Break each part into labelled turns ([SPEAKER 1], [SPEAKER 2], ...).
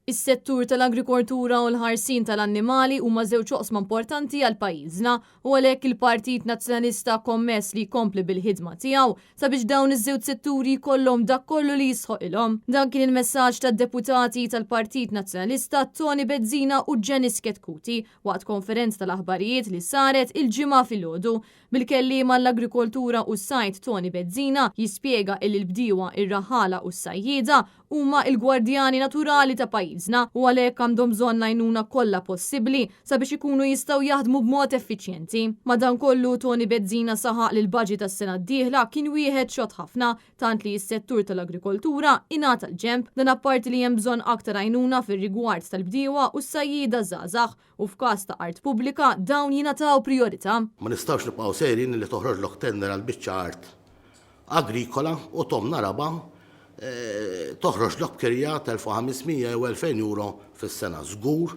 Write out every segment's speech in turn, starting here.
[SPEAKER 1] Is-settur tal-agrikoltura u l-ħarsien tal-annimali huma żewġ oqsma importanti għal pajjiżna u għalhekk il-Partit Nazzjonalista kommess li jkompli bil-ħidma tiegħu sabiex dawn iż-żewġ setturi jkollhom dak kollu li jistħoqilhom. Dan kien il-messaġġ tad-deputati tal-Partit Nazzjonalista Toni Bezzina u Janice Chetcuti waqt konferenza tal-aħbarijiet li saret il-Ġimgħa filgħodu. Bil-kelliem għall-Agrikoltura u s-Sajd Toni Bezzina jispjega illi l-bdiewa, ir-raħħala u s-sajjieda huma l-gwardjani naturali ta' pajjiżna u għalhekk għandhom bżonn l-għajnuna kollha possibbli sabiex ikunu jistgħu jaħdmu b'mod effiċjenti. Madankollu, Toni Bezzina saħaq li l-baġit għas-sena d-dieħla kien wieħed xott ħafna tant li s-settur tal-agrikoltura ingħata l-ġenb. Dan apparti li hemm bżonn aktar għajnuna fir-rigward tal-bdiewa u s-sajjieda żgħażagħ u f'każ ta' art pubblika dawn jingħataw prijorità.
[SPEAKER 2] Ma nistgħux nibqgħu sejrin li toħroġlok tender għal biċċa art agrikola u tomna raba' toħroġlok b'kirja ta' 1,500 jew 2,000 euro fis-sena. Żgur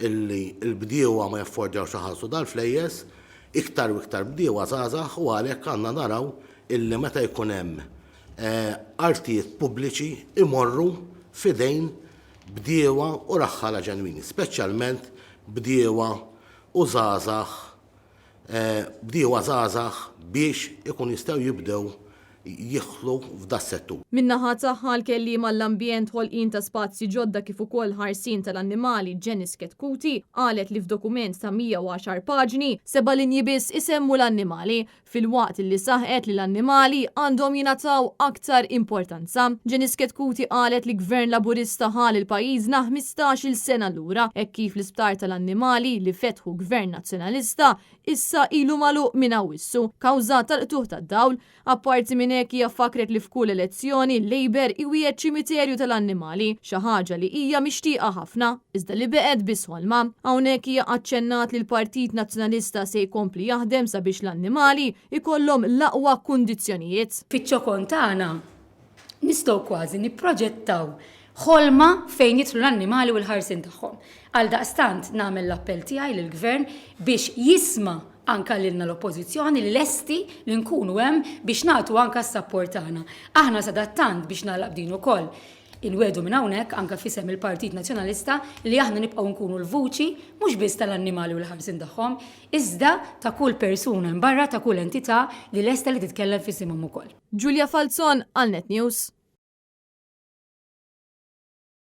[SPEAKER 2] illi l-bdiewa ma jaffordjawx iħallsu dal-flejjes, iktar u iktar bdiewa żgħażagħ u għalhekk għandna naraw illi meta jkun hemm artijiet pubbliċi imorru f'idejn bdiewa u raħħala ġenwini, speċjalment bdiewa u żgħażagħ bdiewa żgħażagħ biex ikun jistgħu jibdew jidħlu f'das-settur.
[SPEAKER 1] Min-naħa tagħha l-Kelliem għall-Ambjent, Ħolqien ta' Spazji Ġodda kif ukoll Ħarsien tal-Annimali Janice Chetcuti qalet li f'dokument ta' 110 paġni, seba' linji biss isemmu l-annimali, filwaqt li saħqet li l-annimali għandhom jingħataw aktar importanza. Janice Chetcuti qalet li Gvern Laburista ħa lil pajjiżna 15-il sena lura hekk kif l-isptar tal-annimali li fetħu Gvern Nazzjonalista issa ilu magħluq minn Awwissu kawża tal-qtugħ tad-dawl. Apparti minn hekk hija fakkret li f'kull elezzjoni l-Labour iwiegħed ċimiterju tal-annimali, xi ħaġa li hija mixtieqa ħafna, iżda li beqgħet biss ħolma. Hawnhekk hija aċċennat li l-Partit Nazzjonalista se jkompli jaħdem sabiex l-annimali jkollhom l-aqwa kundizzjonijiet.
[SPEAKER 3] Fiċ-ċokon tagħna nistgħu kważi nipproġettaw ħolma fejn jidħlu l-annimali u l-ħarsien tagħhom. Għaldaqstant nagħmel l-appell tiegħi lill-Gvern biex jisma' anka lilna l-Oppożizzjoni li lesti li nkunu hemm biex nagħtu anka s-sapport tagħna. Aħna sadattant biex nagħlaq b'din ukoll inwiegħdu minn hawnhekk anka f'isem il-Partit Nazzjonalista li aħna nibqgħu nkunu l-vuċi mhux biss tal-annimali u l-ħarsien tagħhom, iżda ta' kull persuna hemm barra, ta' kull entità li lesta li titkellem f'isimhom ukoll.
[SPEAKER 1] Julia Falzon għal Net News.